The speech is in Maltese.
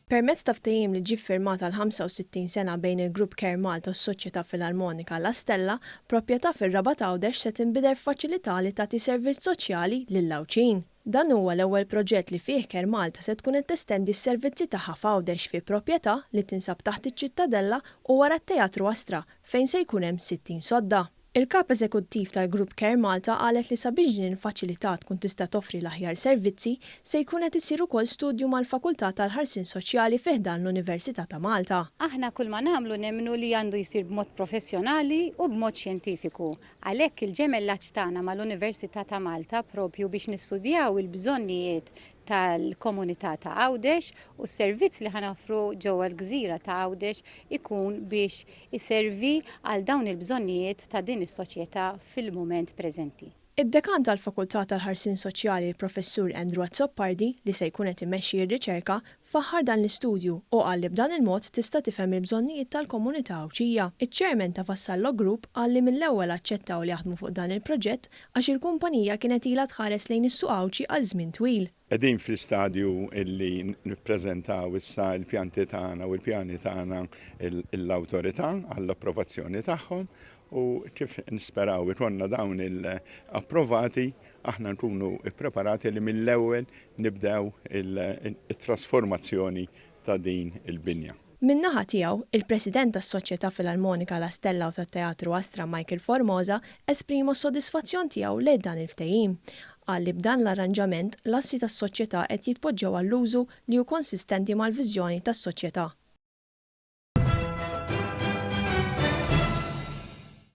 Permezz ta' ftehim li ġie ffirmat għal 65 sena bejn il-Grupp Care Malta u s-Soċjetà Filarmonika La Stella, proprjetà fir-Rabat Għawdex se tinbidel f'faċilità li tagħti servizz soċjali lill-Għawdxin. Dan huwa l-ewwel proġett li fih Care Malta se tkun qed testendi s-servizzi tagħha f'Għawdex fi proprjetà li tinsab taħt iċ-Ċittadella u wara t-Teatru Astra fejn se jkun hemm 60 sodda. Il-Kap Eżekuttiv tal-Grupp Care Malta qalet li sabiex din il-faċilità tkun tista' toffri l-aħjar servizzi, se jkun qed isir ukoll studju mal-Fakultà tal-Ħarsien Soċjali fi ħdan l-Università ta' Malta. Aħna kull ma nagħmlu nemmnu li għandu jsir b'mod professjonali u b'mod xjentifiku. Għalhekk il-ġemellaġġ tagħna mal-Università ta' Malta propju biex nistudjaw il-bżonnijiet tal-komunità ta' Għawdex u s-servizz li ħa noffru ġewwa l-gżira ta' Għawdex ikun biex iservi għal dawn il-bżonnijiet ta' din is-soċjetà fil-mument preżenti. Id-Dekan tal-Fakultà tal-Ħarsien Soċjali l-Professur Andrew Azzopardi, li se jkun qed imexxi r-riċerka, faħħar dan l-istudju u qal li b'dan il-mod tista' tifhem il-bżonnijiet tal-komunità Għawdxija. Iċ-Chairman ta' Vassallo Group qal li mill-ewwel aċċettaw li jaħdmu fuq dan il-proġett għax il-kumpanija kienet ilha tħares lejn is-suq Għawdxi għal żmien twil. Qegħdin fl-istadju li nippreżentaw issa l-pjanti tagħna u l-pjani tagħna l-awtorità għall-approvazzjoni tagħhom u kif nisperaw ikollna dawn il-approvati aħna nkunu ppreparati li mill-ewwel nibdew it-trasformazzjoni ta' din il-binja. Min-naħa tiegħu, il-President tas-Soċjetà Filarmonika La Stella u tat-Teatru Astra Michael Formosa esprima s-sodisfazzjon tiegħu lejn dan il-ftehim. Qal li b'dan l-arranġament, l-assi tas-soċjetà qed jitpoġġew għall-użu li hu konsistenti mal-viżjoni tas-soċjetà.